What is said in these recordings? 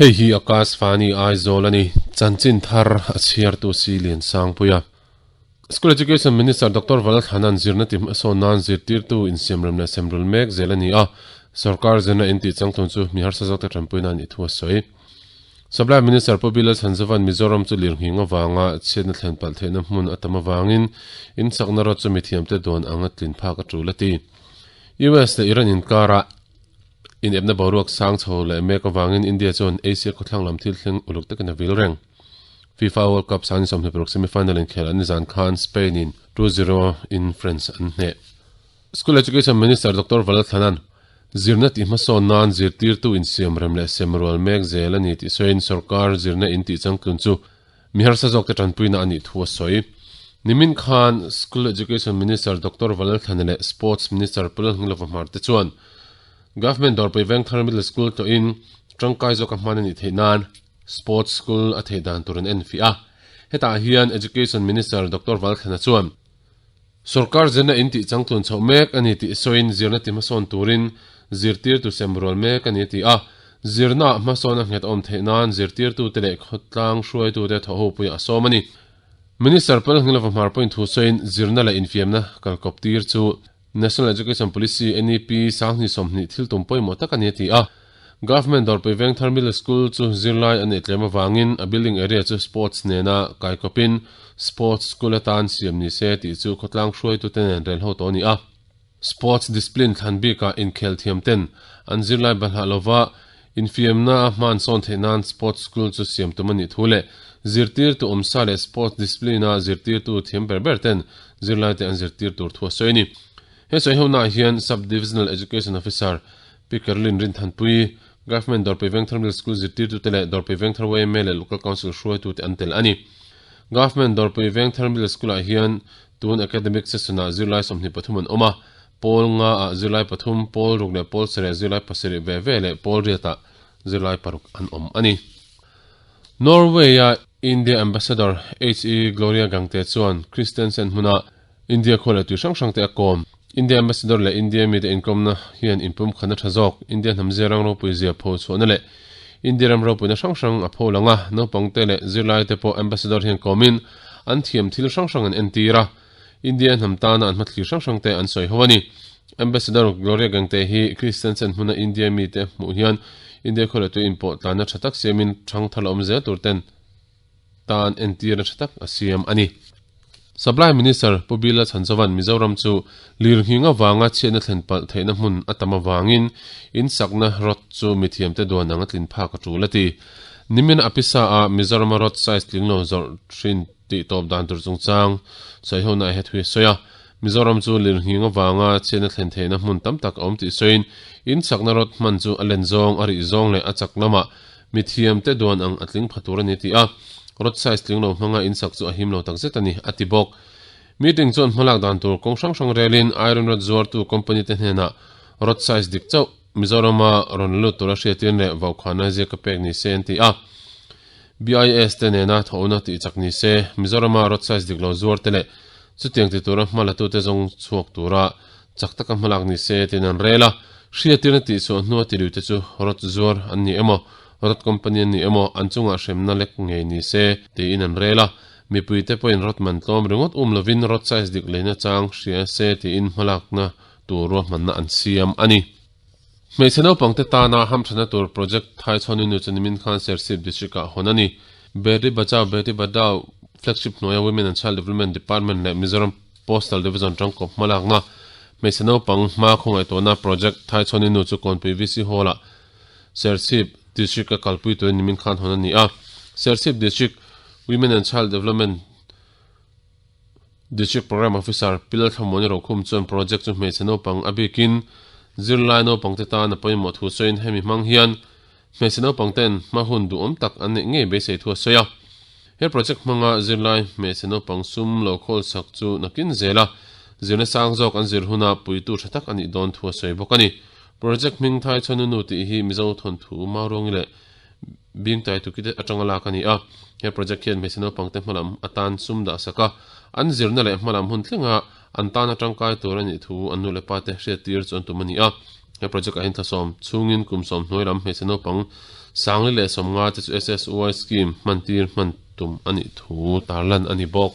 Hei hi Akashvani Aizawl a ni. Chanchin thar a chhiartu si Liansangpuia. School Education Minister Doctor Valalthana'n zirna ti hmasawn nan zirtirtu insiamrem leh semrul mek zel a ni a, sorkar zirna intih changtlun chu mi harsa zawkte tanpuina a nih thu a sawi. Supply Minister Pu Bilal Chhanzova'n Mizoram chu lirnghing avanga chhiatna thlen palh theihna hmun a tam avangin insakna rawt chu mithiamte duan anga tlin phak a tul a ti. US leh Iran inkarah inepna boruak sang chho leh mek avangin India chuan Asia khawthlang lam thil thleng uluk takin a vil reng. FIFA World Cup sangni 26 semi-final inkhel an nizan khan Spain in 2-0 in France an hneh. School Education Minister Doctor Valalthanan zirna tih hmasawn nan zirtirtu insiamrem leh semrual mek zel a ni tih sawiin sorkar zirna in tih changtlun chu mi harsa zawkte tanpuina a nih thu a sawi. Nimin khan School Education Minister Doctor Valalthana leh Sports Minister Pu Lalhngilova Hmarte chuan Government Dawrpui Vengthar Middle School tlawhin tangkai zawka hman a nih theih nan Sports School a theih dan tur an enfiah a. Hetah hian Education Minister Doctor Valthlana chuan sorkar zirna in tih changtlun chhoh mek a ni tih sawiin zirna ti hmasawn turin zirtirtu sem rual mek a ni a ti a. Zirnaah hmasawn a nghet awm theih nan zirtirtute leh khawtlang hruaitute thawhhopuiah a sawm a ni. Minister Palngilova hmar pawhin thu sawiin zirna leh infiamna kalkawp tir chu National Education Policy, NEP, 2020 thil tum pawimawh tak a ni a ti a. Government Dawrpui Vengthar Middle School chu zirlai a neih tlem avangin a building area chu sports nena kaikawpin sports school atan siam ni se tih chu khawtlang hruaitute nen rel ho tawh a ni a. Sports discipline thlan bikah inkhel thiam ten an zirlai balhah lova infiamna a hman sawn theih nan sports school chu siam tum a nih thu leh zirtirtu awmsa leh sports discipline a zirtirtu thiam ber ber ten zirlaite an zirtir tur thu a sawi a ni. He sawi honaah hian Sub-Divisional Education Officer Pi Caroline Rinthanpui, Government Dawrpui Vengthar Middle School zirtirtute leh Dawrpui Vengthar yma leh Local Council hruaitute an tel a ni. Government Dawrpui Vengthar Middle School-ah hian tun academic session-ah zirlai 23 an awm a, pawl nga ah zirlai pathum, pawl ruk leh pawl sarih zirlai pasarih ve ve leh pawl riatah zirlai paruk an awm a ni. Norway-a India Ambassador HE Gloria Gangte chuan Kristiansen hmuna India khua leh tui hrang hrang te a kawm. India Ambassador leh India mite inkawmna hian inpumkhatna tha zawk, India hnam zia rang ropui zia pho chhuahna leh India ram ropuina hrang hrang a pho lang a, naupangte leh zirlaite pawh Ambassador hian kawmin an thiam thil hrang hrang an entir a, India hnam tana an hmathlir hrang hrang te an sawi ho a ni. Ambassador Gloria Gangte hi Kristiansen hmuna India mite hmuh hian India khua leh tui inpawh tlanna tha tak siamin thang thar la awm zel tur ten tan entirna tha tak a siam a ni. Supply Minister Pu Bila Chhanchavan Mizoram chu lirnghing avanga chhiatna thlen palh theihna hmun a tam avangin in sakna rod chu mithiamte duan ang a tlin phak a tul a ti. Nimin a pisa a Mizorama rod size tling lo zawrh thin tih tawp dan tur chungchang sawihona a hethui a sawi a. Mizoram chu lirnghing avanga chhiatna thlen theihna hmun tam tak a awm tih sawiin in sakna rod hman chu a len zawng, a rih zawng leh a chak lamah Mithiamte duan ang a tling pha tur a ni tih a, road size tling lo hmanga insak chu a him lo takzet a ni, a ti bawk. Meeting chuan hmalak dan tur kawng hrang hrang relin iron rod zuartu company te hnenah road size dik chauh Mizorama rawn lut tura hriatin leh vaukhana ziaka pek ni se an ti a. BIS te nena thawhna tih chak ni se, Mizorama road size dik lo zuar te leh chutiang ti tura hmalatute zawng chhuak tura Chak taka hmalak ni se tiin an rel a, hriatirna tihchhuah hnua tiluite chu rod zuar an ni emaw, rod company an ni emaw an chungah hremna lek ngei ni se tiin an rel a, mipuite pawhin rod man tlawm ringawt um lovin rod size dik leina chang hria se tiin hmalakna tur ruahmanna an siam a ni. Hmeichhe naupangte tana hamthana tur project Thaichhawn Inu chu nimin khan Serchhip District-ah hawn a ni. Beti Bachao Beti Padhao flagship hnuaia Women and Child Development Department leh Mizoram Postal Division tangkawp hmalakna hmeichhe naupang hma khawngaihtuahna project Thaichhawn Inu chu Kawnpui VC Hall-ah Serchhip District-a kalpui turin nimin khan hawn a ni a. Serchhip District Women and Child Development District Programme Officer Pi Lalthlamuani Rokhum chuan project chu hmeichhe naupang a bikin zirlai naupangte tan a pawimawh thu sawiin hemi hmang hian hmeichhe naupangten hma hun duhawm tak an neih ngei beisei thu a sawi a. He project hmanga zirlai hmeichhe naupang sum lo khawl sak chu nakin zela zirna sang zawk an zir huna puitu tha tak a nih dawn thu a sawi bawk a ni. Project hming Thai Chhuanunu tih hi Mizo thawnthu Mauruangi leh Bingtai tukite atanga lak a ni a, he project hian hmeichhe naupangte hmalam atan sum dah sak a, an zirna leh hmalam hun thlenga an tana tangkai tur a nih thu an nu leh pate hriattir chu an tum a ni a. He project ah hian thlasawm chhungin kum sawm hnuai lam hmeichhe naupang 40 50 te chu SSY scheme hmantir hman tum a nih thu tarlan a ni bawk.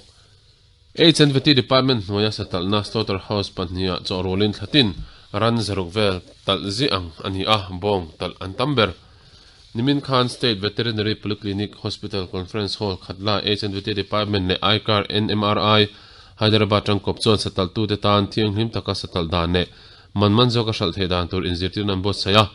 HNVT Department hnuaia satalhna Slaughter House pahniha chawhrualin thlatin ran zaruk vel talh ziah ang a ni a, bawng talh an tam ber. Nimin khan State Veterinary Polyclinic Hospital Conference Hall khatla HNVT Department leh ICAR NMRI Hyderabad tangkawp chuan satalhtute tan thianghlim taka satalh dan leh man man zawka hralh theih dan tur inzirtirna an buatsaih a,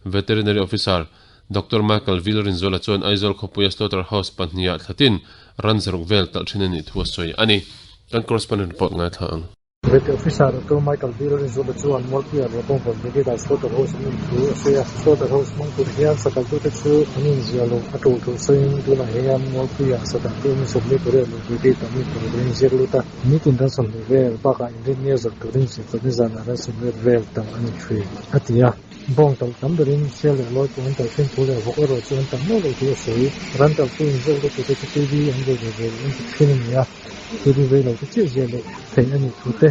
Veterinary Officer, Doctor Michael Vilrinzuala chuan Aizawl khawpuia Slaughter House pahniha thlatin ran zaruk vel talh thin a nih thu a sawi a ni. Kan correspondent report ngaithla ang. Vet Officer Doctor Michael Vilrinzuala chuan Mualpuia leh Bawngvawn Brigade-ah Slaughter House an awm thu a sawi a. Slaughter House hmang tur hian sataltute chu an inziah loh a tul thu sawiin tunah hian Mualpuia sataltu mi 48 leh Brigade-ah mi paruk an inziak lut a. Nitin ran 20 vel bakah inrinnia zawrh turin zirtawpni zanah ran 80 vel talh a ni thin, a ti a. Bawng talh tam berin sial leh lawi pawh an talh thin thu leh vawk erawh chu an talh meuh loh thu a sawi. Ran talhtu inziak lutuk te chu TV an vei ve ve loh an ti thin a ni a, TV vei lo te chiah ziah loh theih a nih thu te,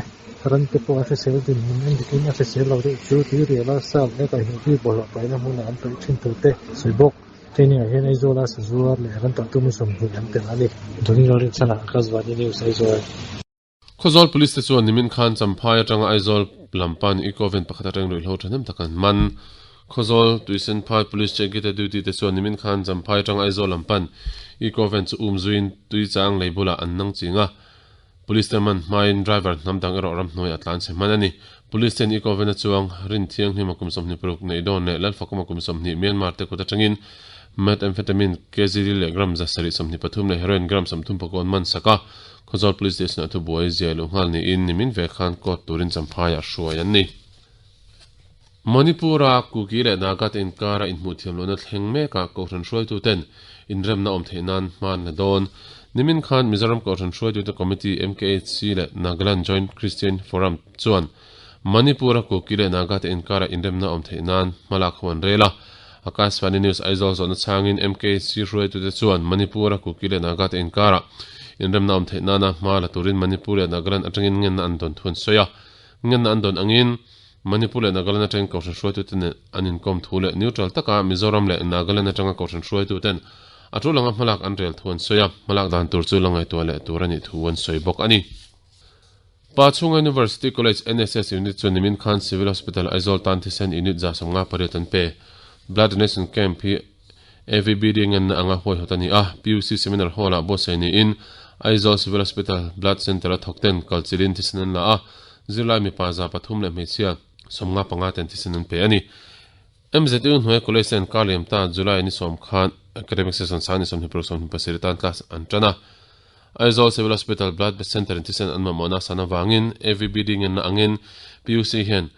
ran te pawh a hrisel dinhmun en dikin a hrisel lo deuh chu tuirial a sal leh kaihhnawh bik bawlhhlawh paihna hmunah an paih thin thu te sawi bawk. Training ah hian Aizawl a sazuar leh ran talhtu mi 20 an tel a ni. Johnny Lalrinchhana, Akashvani News, Aizawl. Khawzawl Police te chuan nimin khan Champhai atanga Aizawl lam pan Eco Van pakhat atang ruihhlo thahnem tak an man. Khawzawl Tuisenphai Police Check Gate duty te chuan nimin khan Champhai atanga Aizawl lam pan Eco Van chu um zuiin Tuichang lei bulah an nang ching a. Police te man hmain driver hnam dang erawh ramhnuai a tlan chhe hman a ni. Police ten Eco Van a chuang Rin Thianghlim a kum 26 neih dawn leh Lalfakawm a kum 20 Myanmar te kut atangin Methamphetamine kg li leh gram 723 leh heroin gram 30 an man sak a. Khawzawl Police Station-ah thubuai ziah luh nghal niin nimin ve khan court turin Champhaiah hruai an ni. Manipur-a Kuki leh Naga te inkara inhmuh thiam lohna thleng mekah Kohhran hruaituten inremna awm theih nan hma an la dawn. Nimin khan Mizoram Kohhran hruaitute Committee, MKHC, leh Nagaland Joint Christian Forum chuan Manipur-a Kuki leh Naga te inkara inremna awm theih nan hma lak ho an rel a. Akashvani News Aizawl zawhna chhangin MKHC hruaitute chuan Manipur-a Kuki leh Naga te inkara inremna awm theih nana hma la turin Manipur leh Nagaland atangin ngenna an dawn thu an sawi a. Ngenna an dawn angin Manipur leh Nagaland atangin Kohhran hruaitute nen an inkawm thu leh neutral taka Mizoram leh Nagaland atanga Kohhran hruaituten a tul anga hmalak an rel thu an sawi a. Hmalak dan tur chu la ngaihtuah leh tur a nih thu an sawi bawk a ni. Pa chhunga University College NSS Unit chuan nimin khan Civil Hospital Aizawl tan thisen unit 58 an pe. Blood Donation Camp hi AVBD ngenna anga huaihawt a ni a, PUC Seminar Hall-ah buatsaih niin Aizawl Civil Hospital Blood Centre-a thawkten kalchilhin thisen an la a, zirlai mipa 300 leh hmeichhia 55 ten thisen an pe a ni. MZU hnuai College ten kar liam ta July ni sawm khan Academic Session sang ni 26 27 tan class an tan a. Aizawl Civil Hospital Blood Centre in thisen an mamawhna san avangin AVBD ngenna angin PUC hian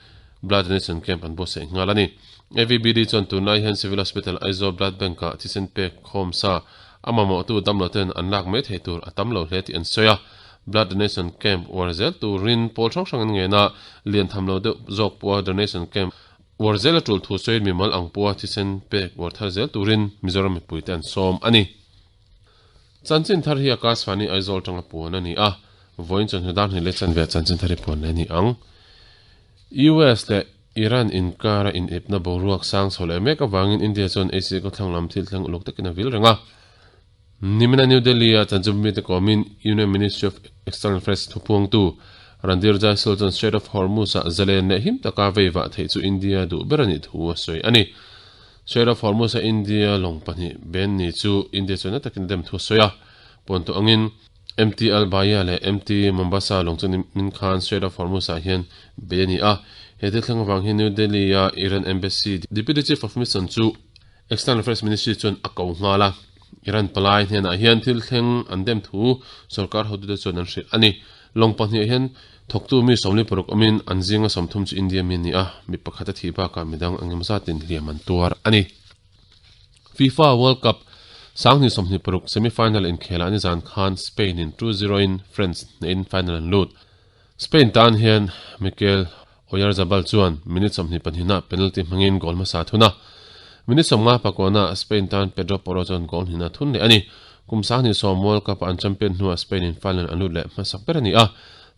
Blood Donation Camp an buatsaih nghal a ni. AVBD chuan tunlai hian Civil Hospital Aizawl Blood Bank-ah thisen pek khawm sa a mamawhtu damlo ten an lak mai thei tur a tam lo hle tih an sawi a. Blood Donation Camp uar zel turin pawl hrang hrang an ngen a, lian tham lo deuh zawk pawha Donation Camp uar zel a tul thu sawiin mimal ang pawha thisen pek uar thar zel turin Mizoram mipuite an sawm a ni. Chanchin thar hi Akashvani Aizawl tanga puan a ni a, vawiin chawhnu dar hnih leh chanve ah chanchin thar hi puan leh a ni ang. US leh Iran inkara inepna boruak sang chho leh mek avangin India chuan Asia khawthlang lam thil thleng uluk takin a vil reng a. Nimina New Delhi-a chanchin mite kawmin Union Ministry of External Affairs thupuangtu Randhir Jaiswal chuan Strait of Hormuz-ah zalen leh him taka veivah theih chu India duh ber a nih thu a sawi a ni. Strait of Hormuz-a India lawng pahnih ben ni chu India chuan na takin a dem thu a sawi a. Puantu angin MT Al Bahia leh MT Mombasa lawng chu nimin khan Strait of Hormuz-ah hian bei a ni a. He thil thleng avang hian New Delhi-a Iran Embassy Deputy Chief of Mission chu External Affairs Ministry chuan a ko nghal a. Iran palai hnenah hian thil thleng an dem thu sorkar hotute chuan an hrilh a ni. Lawng pahnih hian thawktu mi 46 awmin an zinga 30 chu India mi a ni a, mi pakhat a thih bakah midang eng emaw zatin hliam an tuar a ni. FIFA World Cup 2026 semi-final inkhelah nizan khan Spain in 2-0 in France hnehin final an lut. Spain tan hian Mikel Oyarzabal chuan minute 22 ah penalty hmangin goal hmasa a thun a. Minute 59 ah Spain tan Pedro Porro chuan goal hnihna a thun leh a ni. Kum 2010 World Cup-a an champion hnuah Spain in final an lut leh hmasak ber a ni a.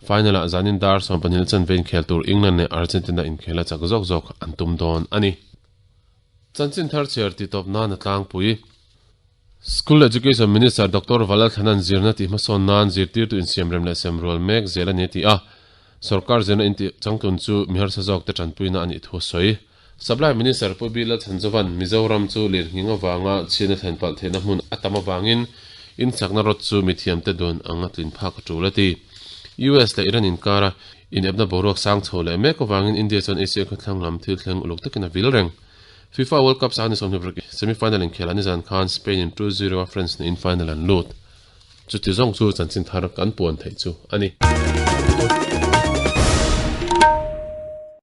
Final-ah zanin dar 12 chanve inkhel tur England leh Argentina inkhel a chak zawk zawk an tum dawn a ni. Chanchin thar chhiar titawp nan a tlangpui. School Education Minister Doctor Valalthanan zirna tih hmasawn nan zirtirtu insiamrem leh semrual mek zel a ni a ti a. Sorkar zirna intih changtlun chu mi harsa zawkte tanpuina a nih thu a sawi. Supply Minister Pu Bilal Chhanzovan Mizoram chu lirnghing avanga chhiatna thlen palh theihna hmun a tam avangin insakna rawt chu mithiamte dun anga tlin phak a tul a ti. US leh Iran inkara inepna boruak sang chho leh mek avangin India chuan Asia khawthlang lam thil thleng uluk takin a vil reng. FIFA World Cup sang ni 26 semi-final inkhelah nizan khan Spain in 2-0 a France niin final an lut. Chuti zawng chu chanchin thar kan puan theih chu a ni.